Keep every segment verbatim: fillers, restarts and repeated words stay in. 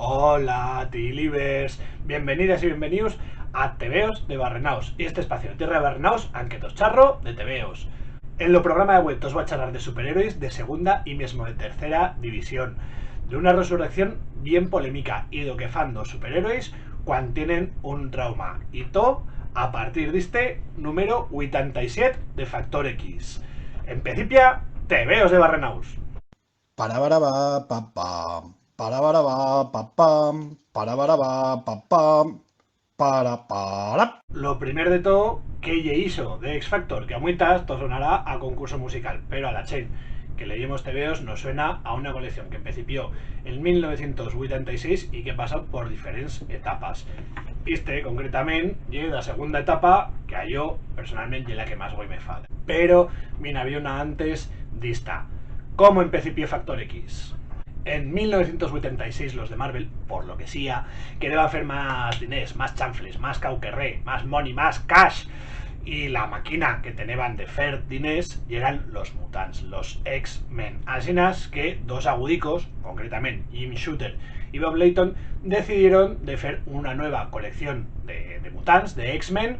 Hola, tilivers. Bienvenidas y bienvenidos a Tebeos de Barrenaus. Y este espacio de Tierra de Barrenaus, anque tos charro de tebeos. En lo programa de hue tos va a charrar de superhéroes de segunda y mesmo de tercera división, de una resurrección bien polemica y d'o que fan d'os superhéroes cuan tienen un trauma. Y to a partir d'iste número huitanta y siet de Factor X. Empecipia Tebeos de Barrenaus. Para, para, ba, pa, pa. Para, para, ba, pa, pa. Para, para, ba, pa, pa. Para, para. Lo primer de to, qué ye ixo de X Factor? Que a muitas tos sonará a concurso musical, pero a la chent que leyemos tebeos nos suena a una colección que empecipió en mil novecientos huitanta y seis y que ha pasau por diferents etapas. Iste, concretament, ye la segunda etapa, que a yo, personalment, ye la que más goi me fa. Pero, bien, había una antes d'ista. Cómo empecipió Factor X? En mil novecientos huitanta y seis los de Marvel, por lo que sia, quereban fer más diners, más chanfles, más cauquerré, más money, más cash. Y la maquina que teneban de fer diners yeran los mutants, los X-Men. Asinas que dos agudicos, concretament Jim Shooter y Bob Layton, decidieron de fer una nueva colección de, de mutants, de X-Men,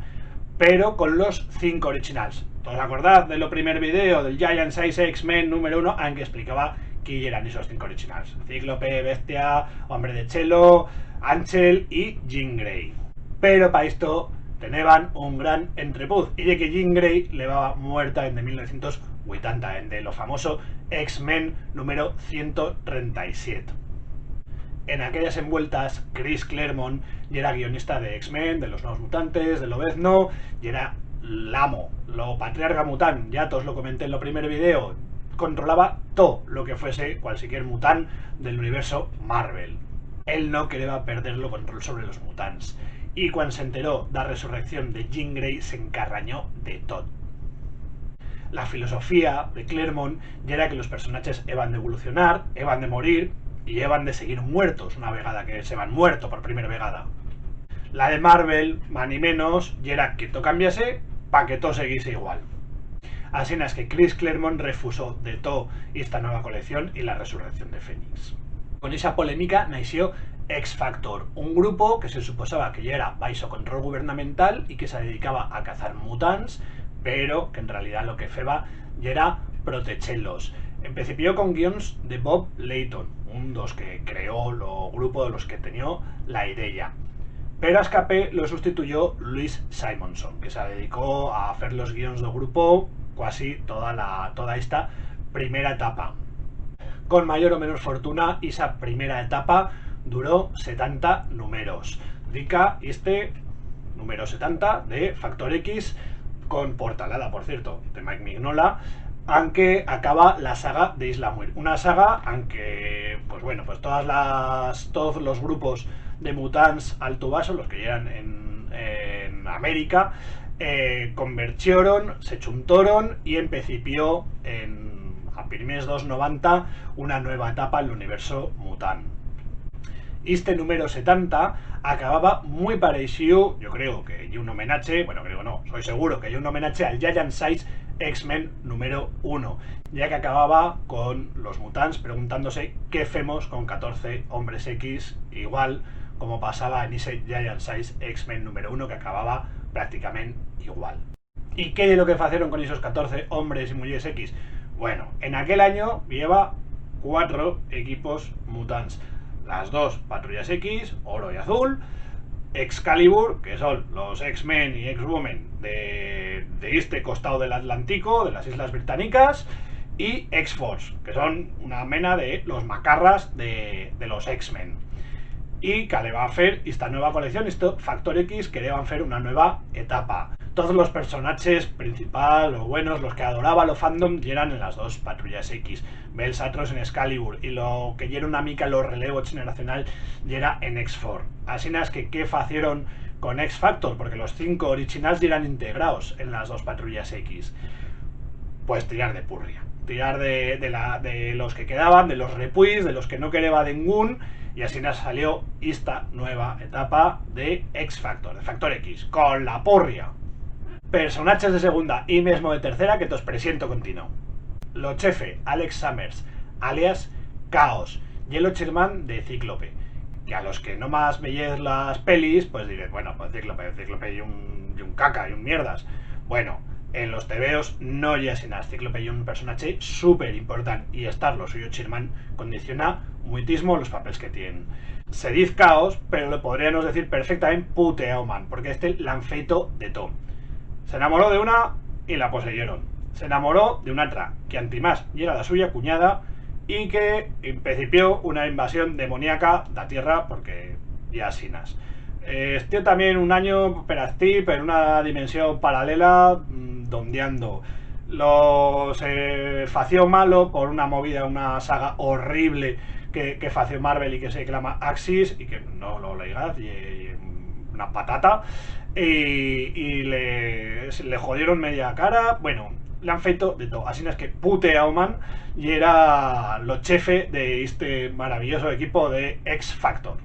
pero con los cinco originals. Tos acordaz de lo primer video del Giant Size X-Men número uno, anque explicaba qui yeran esos cinco originals? Cíclope, Bestia, Hombre de Chelo, Angel y Jean Grey. Pero pa isto teneban un gran entrepuz, y ye que Jean Grey levaba muerta ende mil novecientos huitanta, ende lo famoso X-Men número ciento treinta y siete. En aquellas envueltas, Chris Claremont yera guionista de X-Men, de los Nuevos Mutantes, de Lobezno, yera l'amo, lo patriarca mutant, ya tos lo comenté en lo primer video, controlaba to lo que fuese cualsiquier mutant del universo Marvel. Él no quereba perder lo control sobre los mutants, y cuan s'enteró d'a resurrección de Jean Grey s'encarranyó de tot. La filosofía de Claremont yera que los personaches heban d'evolucionar, heban de morir y heban de seguir muertos una vegada que s'heban muerto por primer vegada. La de Marvel, manimenos, yera que to cambiase pa que to seguise igual. Asinas que Chris Claremont refusó de to ista nueva colección y la resurrección de Fénix. Con ixa polemica naixió X Factor, un grupo que se suposaba que yera baixo control gubernamental y que se dedicaba a cazar mutants, pero que en realidat lo que feba yera protecher-los. Empecipió con guions de Bob Layton, un d'os que creó lo grupo, de los que tenió la ideya. Pero a escape lo sustituyó Louise Simonson, que se dedicó a fer los guions d'o grupo cuasi toda la, toda esta primera etapa. Con mayor o menor fortuna, ixa primera etapa duró setanta numeros. Dica, iste número setanta de Factor X, con portalada, por cierto, de Mike Mignola, anque acaba la saga de Isla Muir. Una saga, anque, pues bueno, pues todas las, todos los grupos de mutants alto baixo, los que yeran en, en América, eh, converchioron, se chuntoron y empecipió en, a primers d'os novanta, una nueva etapa en l'universo mutant. Iste número setanta acababa muit pareixiu, yo creo que ye un homenache, bueno, creo no, soi seguro que ye un homenache al Giant Size X-Men número uno, ya que acababa con los mutants preguntándose qué femos con catorce hombres X, igual como pasaba en ixe Giant Size X-Men número uno que acababa prácticament igual. Y qué ye lo que facieron con ixos catorce hombres y mullers X? Bueno, en aquel anyo bi heba cuatro equipos mutants. Las dos patrullas X, oro y azul, Excalibur, que son los X-Men y X-Women de, de este costau del Atlántico, de las Islas Britanicas, y X-Force, que son una mena de los macarras de, de los X-Men. Y que le va a fer esta nueva colección, este Factor X, que le van a fer una nueva etapa. Todos los personaches principal, los buenos, los que adoraba lo fandom, yeran en las dos patrullas X. Belsatros en Excalibur, y lo que yera una mica lo relevo generacional yera en X-Force. Asinas que, qué facieron con X Factor? Porque los cinco originals yeran integrados en las dos patrullas X. Pues tirar de purria. Tirar de, de la, de los que quedaban, de los repuis, de los que no quereba dengún, y asinas salió esta nueva etapa de X Factor, de Factor X, con la purria. Personaches de segunda y mesmo de tercera que tos presiento a contino. Lo chefe, Alex Summers, alias Caos, ye lo chermán de Cíclope, Y a los que no mas veyez las pelis, pues diréz, bueno, pues Cíclope, Cíclope ye un, ye un caca, ye un mierdas. Bueno, en los tebeos no ye asinas. Cíclope ye un personache súper important y estar lo suyo chirmán condiciona muitismo los papels que tien. Se diz caos, pero lo podríanos decir perfectament puteau man, porque a este l'han feito de tot. Se enamoró de una y la poseyeron. Se enamoró de una atra, que antimás yera la suya cunyada y que empecipió una invasión demoníaca d'a tierra, porque ye asinas. Eh, estió tamién un anyo per astí, per una dimensión paralela, mm, dondiando. Lo, se fació malo por una movida, una saga horrible que, que fació Marvel y que se clama Axis, y que no lo leigaz, ye, ye una patata, y, y le, le jodieron media cara. Bueno, le han feito de todo. Asinas que puteau man yera lo chefe de este maravilloso equipo de X Factor.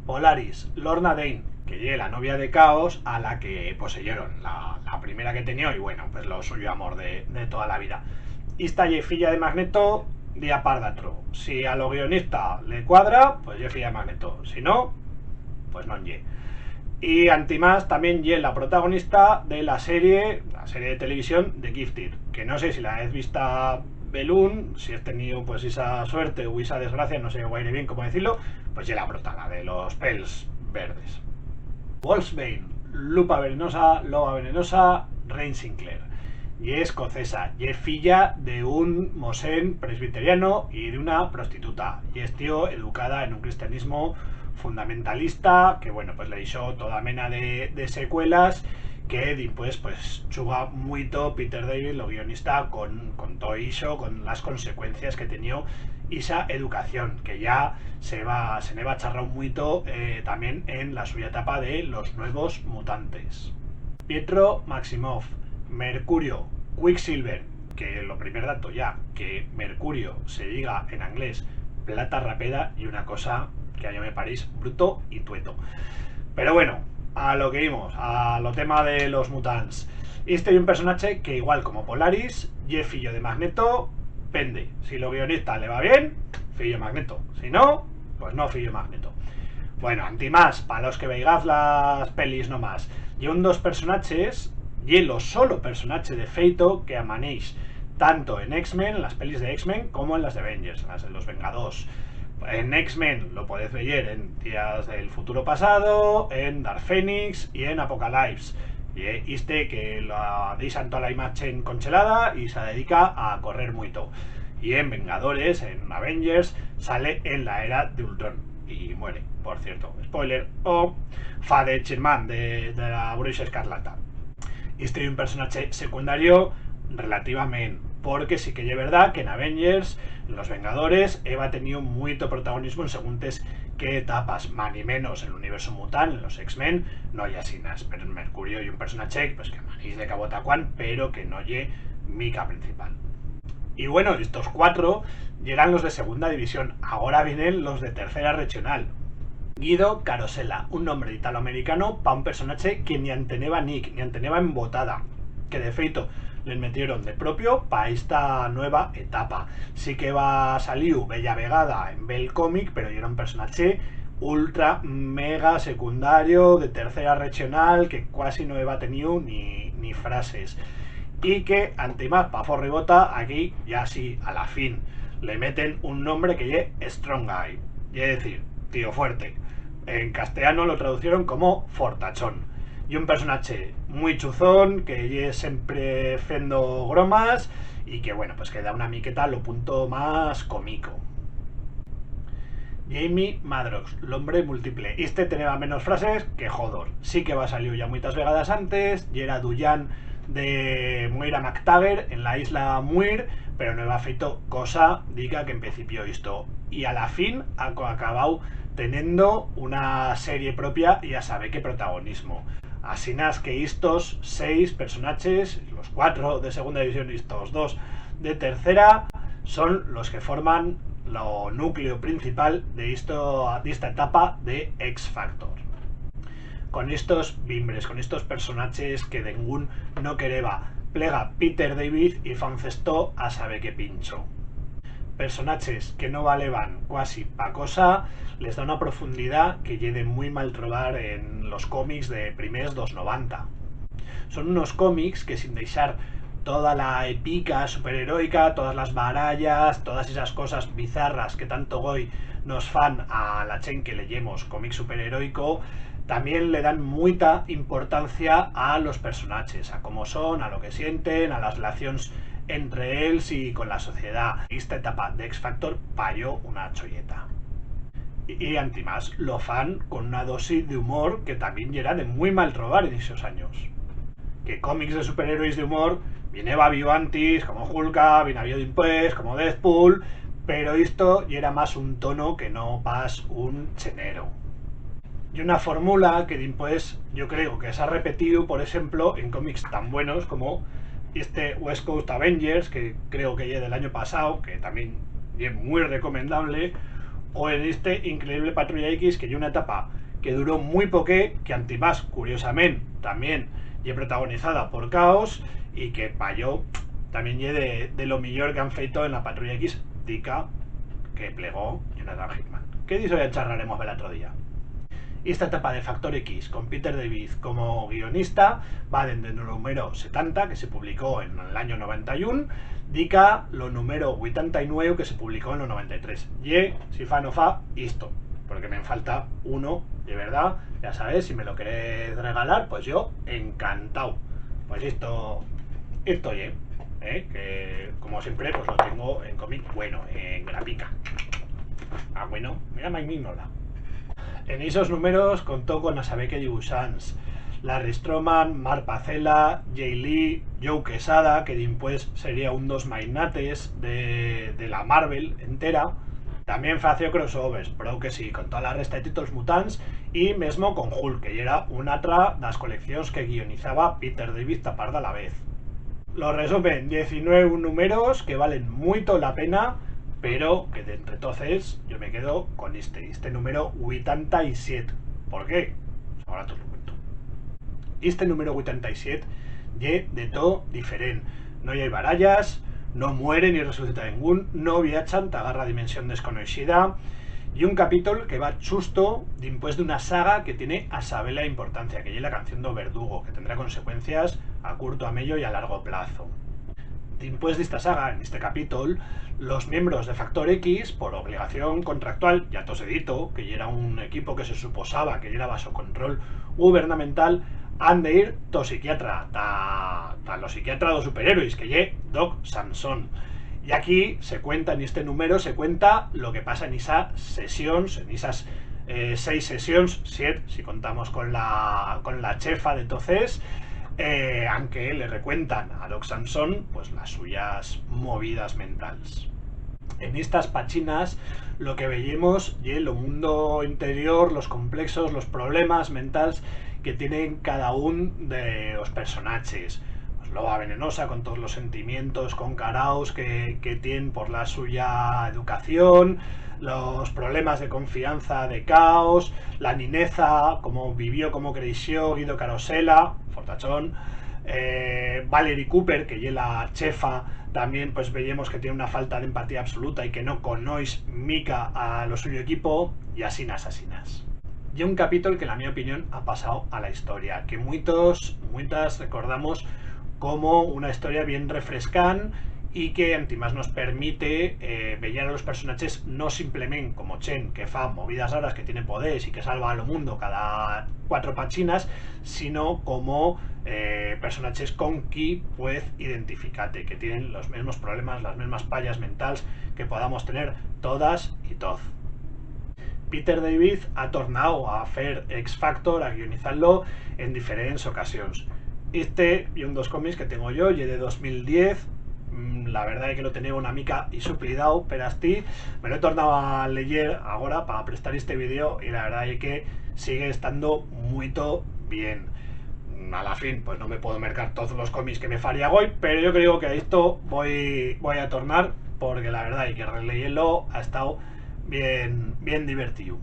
Polaris, Lorna Dane, que ye la novia de Caos, a la que poseyeron, la, la primera que tenió, y bueno, pues lo suyo amor de, de toda la vida. Ista ye filla de Magneto, día par d'atro. Si a lo guionista le cuadra, pues ye filla de Magneto. Si no, pues no'n ye. Y antimás tamién ye la protagonista de la serie, la serie de televisión de Gifted, que no sé si la hez vista belún, si hez tenido, pues, ixa suerte u ixa desgracia, no sé guaire bien cómo decir-lo, pues ye la prota, la de los pels verdes. Wolfsbane, lupa venenosa, loba venenosa, Rain Sinclair. Ye escocesa, ye filla de un mosén presbiteriano y de una prostituta. Ye estió educada en un cristianismo fundamentalista que, bueno, pues le deixó toda mena de, de secuelas que dimpués, pues, chuga muito Peter David, lo guionista, con, con todo ixo, con las consecuencias que tenió ixa educación, que ya se va, se ne va charrau muito, eh, tamién en la suya etapa de Los Nuevos Mutantes. Pietro Maximoff, Mercurio, Quicksilver, que lo primer dato ya, que Mercurio se diga en anglés plata rapeda, y una cosa que a yo me pareix bruto y tueto. Pero bueno, a lo que imos, a lo tema de los mutants. Este ye un personache que, igual como Polaris, ye fillo de Magneto, pende. Si lo guionista le va bien, fillo Magneto. Si no, pues no fillo Magneto. Bueno, antimás, pa los que veigaz las pelis nomás, ye un d'os personaches, ye lo solo personache de feito que amaneix tanto en X-Men, en las pelis de X-Men, como en las de Avengers, en las de los Vengadors. En X-Men lo podez veyer en Días del Futuro Pasado, en Dark Phoenix y en Apocalypse. Ye iste que la deixan toda la imagen conchelada y se dedica a correr muito. Y en Vengadores, en Avengers, sale en la era de Ultron. Y muere, por cierto. Spoiler, o fa de Chirman de, de la Bruixa Escarlata. Este ye un personache secundario relativament, porque sí que ye verdat que en Avengers, en los Vengadores, heba teniu muito protagonismo en seguntes qué etapas, manimenos en l'universo mutant, en los X-Men, no ye asinas, pero en Mercurio ye un personache, pues, que amaneix de cabo ta cuan, pero que no ye mica principal. Y bueno, estos cuatro yeran los de segunda división, agora vienen los de tercera regional. Guido Carosella, un nombre italoamericano pa un personache que ni anteneba nick, ni anteneba embotada, que de feito le'n metieron de propio pa esta nueva etapa. Sí que heba saliu bella vegada en bel cómic, pero yera un personache ultra mega secundario de tercera regional que cuasi no heba teniu ni, ni frases. Y que, antimás, pa forribota, aquí ya sí, a la fin, le meten un nombre que ye Strong Guy, ye decir, tío fuerte. En castellano lo traducieron como fortachón. Y un personache muy chuzón, que ye sempre fendo gromas y que, bueno, pues que da una miqueta lo punto más comico. Jamie Madrox, l'hombre multiple. Iste teneba menos frases que Hodor. Sí que heba saliu ya muitas vegadas antes, yera d'u llan de Moira MacTaggert en la isla Muir, pero no heba feito cosa dica que empecipió isto. Y a la fin ha co-, acabau tenendo una serie propia y a saber qué protagonismo. Asinas que istos seis personaches, los cuatro de segunda división y estos dos de tercera, son los que forman lo nucleo principal de isto, d'ista etapa de X Factor. Con istos vimbres, con istos personaches que dengún no quereba, plega Peter David y fa un cesto a saber qué pincho. Personaches que no valeban cuasi pa cosa, les da una profundidat que ye de muit mal trobar en los cómics de primers d'os novanta. Son unos cómics que, sin deixar toda la epica superheroica, todas las barallas, todas esas cosas bizarras que tanto goi nos fan a la chent que leyemos cómic superheroico, tamién le dan muita importancia a los personaches, a cómo son, a lo que sienten, a las relacions entre ells y con la sociedat. Ista etapa d'X Factor payó una cholleta. Y, y antimás lo fan con una dosi d'humor que tamién yera de muit mal trobar en ixos anyos. Que cómics de superherois d'humor bien heba habiu antis, como Hulka, bien habiu dimpués, como Deadpool, pero isto yera más un tono que no pas un chenero. Y una fórmula que dimpués yo creo que s'ha repetido, por ejemplo, en cómics tan buenos como este West Coast Avengers, que creo que ye del año pasado, que también ye muy recomendable, o en este Increíble Patrulla X, que ye una etapa que duró muy poquet, que antimás, curiosament, tamién ye protagonizada por Caos y que pa yo tamién ye de, de lo millor que han feito en la Patrulla X, dica que plegó Jonathan Hickman. Que d'iso ya charraremos bel atro día. Esta etapa de Factor X, con Peter David como guionista, va dende lo numero setanta, que se publicó en l'anyo noventa y un, dica lo numero huitanta y nueu, que se publicó en lo noventa y tres. Ye, si fa no fa, isto, porque me'n falta uno, de verdat, ya sabes, si me lo querez regalar, pues yo, encantau. Pues isto, isto ye, eh, que, como siempre, pues lo tengo en cómic bueno, en grapica. Ah, bueno, mira, Mike Mignola. En ixos numeros contó con a saber qué dibuixants: Larry Stroman, Mark Pacella, Jay Lee, Joe Quesada, que dimpués sería un d'os mainates de, de la Marvel entera. Tamién fació crossovers, prou que sí, con toda la resta de títols mutants y mesmo con Hulk, que yera una atra d'as coleccions que guionizaba Peter David ta part d'Alavez. Lo resumen, diecinueu numeros que valen muito la pena, pero que d'entre toz es yo me quedo con este, este numero huitanta y siet. ¿Por qué? Ahora tos lo cuento. Este numero huitanta y siet ye de tot diferent. No i hai barallas, no muere ni resucita nengún, no viachan ta garra dimensión desconoixida. Y un capítol que va chusto dimpués d'una saga que tiene a saber la importancia, que ye la canción d'o verdugo, que tendrá consecuencias a curto, a medio y a largo plazo. Dimpués d'ista saga, en este capítol, los miembros de Factor X, por obligación contractual, ya tos he dito, que yera un equipo que se suposaba que yera baixo control gubernamental, han de ir t'o psiquiatra, ta, ta lo psiquiatra d'os superherois, que ye Doc Samson. Y aquí se cuenta, en este numero, se cuenta lo que pasa en isas sesions, en isas, eh, seis sesions, siet, si contamos con la, con la chefa de toz es, eh, anque le recuentan a Doc Samson, pues, las suyas movidas mentals. En istas pachinas lo que veyemos ye lo mundo interior, los complexos, los problemas mentals que tienen cada un de os personaches. Pues, Loba Venenosa, con toz los sentimientos concaraus que, que tien por la suya educación, los problemas de confianza de Caos, la nineza, cómo vivió, cómo creixió Guido Carosella, fortachón, eh, Valerie Cooper, que ye la chefa, tamién, pues, veyemos que tiene una falta d'empatía absoluta y que no conoix mica a lo suyo equipo, y asinas, asinas. Ye un capítol que, en la mi opinión, ha pasau a la historia, que muitos, muitas recordamos como una historia bien refrescant y que, antimás, nos permite, eh, veyer a los personaches no simplement como chent que fa movidas raras, que tiene poders y que salva a lo mundo cada cuatro pachinas, sino como, eh, personaches con qui puez identificar-te, que tienen los mesmos problemas, las mesmas pallas mentals que podamos tener todas y toz. Peter David ha tornau a fer X Factor, a guionizar-lo en diferents ocasions. Este ye un d'os cómics que tengo yo, ye de dos mil diez. Mm, la verdat ye que lo tenía una mica isuplidau per astí. Me lo he tornau a leyer agora pa prestar este vídeo y la verdat ye que sigue estando muito bien. A la fin, pues, no me puedo mercar toz los cómics que me faría goi, pero yo creo que a isto voi, voi a tornar, porque la verdat ye que releyer-lo ha estau bien, bien divertiu.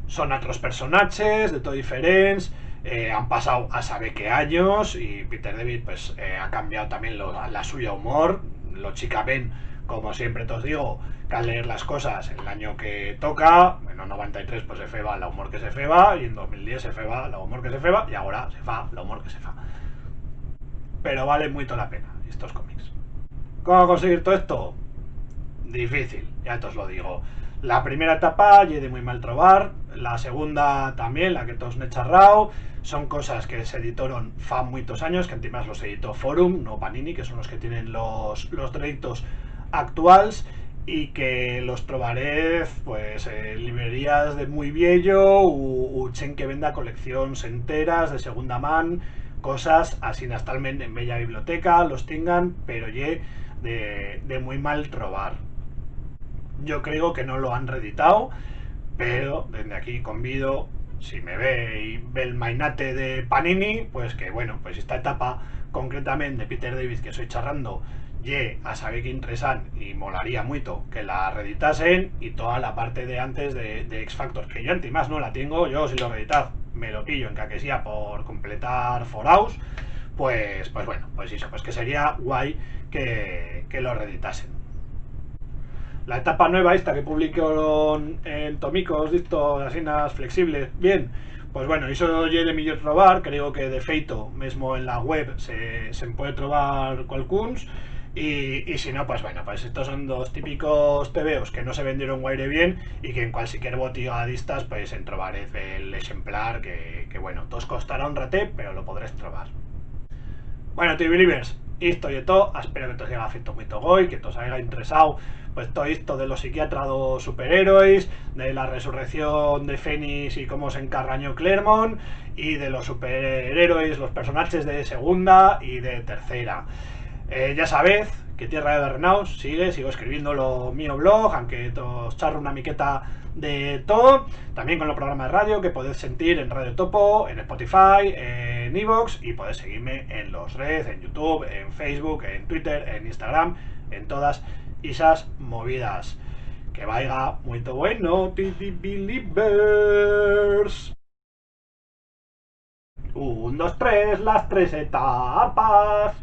Son atros personaches, de tot diferents, eh, han pasau a saber qué anyos, y Peter David, pues, eh, ha cambiau tamién lo, la suya humor, lochicament, Como siempre tos digo, cal leer las cosas en l'anyo que toca. En o noventa y tres, pues, se feba l'humor que se feba, y en dos mil diez se feba l'humor que se feba, y agora se fa l'humor que se fa. Pero vale muito la pena estos cómics. Cómo conseguir todo esto? Difícil, ya tos lo digo. La primera etapa ye de muy mal trobar, la segunda también, la que tos n'he charrao, son cosas que se editoron fa muitos anyos, que antimás los editó Forum, no Panini, que son los que tienen los, los dereitos actuals, y que los trobarez, pues, en librerías de muy viello u, u chent que venda coleccions enteras de segunda man, cosas asinas talment en bella biblioteca los tingan, pero ye de, de muy mal trobar. Yo creo que no lo han reeditado, pero dende aquí convido, si me ve y ve el mainate de Panini, pues que, bueno, pues esta etapa concretament de Peter David que soi charrando ye a saber qué interesant y molaría muito que la reeditasen, y toda la parte de antes de, de X Factor, que yo antimás no la tiengo, yo si lo reeditaz me lo pillo, encara que sea por completar foraus, pues, pues bueno, pues eso, pues que sería guai que, que lo reeditasen. La etapa nueva esta que publicaron en tomicos, d'istos asinas flexibles, bien, pues bueno, eso ye de millor trobar, creo que de feito, mesmo en la web, se, se'n puede trobar cualcuns, y, y si no, pues bueno, pues estos son dos típicos tebeos que no se vendieron guaire bien y que en cualsiquier botiga d'istas, pues, en trobarez el exemplar que, que, bueno, tos costará un ratet, pero lo podrez trobar. Bueno, True Believers, isto ye todo. Espero que tos haiga feito muito goi, que tos haiga interesau, pues, todo isto de los psiquiatras, dos superhéroes, de la resurrección de Fénix y cómo se encarrañó Claremont, y de los superhéroes, los personaches de segunda y de tercera. Eh, ya sabez que Tierra de Berrenaus sigue, sigo escribiendo lo mío blog, aunque tos charro una miqueta de todo. También con los programas de radio que podez sentir en Radio Topo, en Spotify, en iVoox, y podez seguir-me en los redes, en YouTube, en Facebook, en Twitter, en Instagram, en todas esas movidas. Que vaiga muito bueno, True Believers. Un, dos, tres, las tres etapas.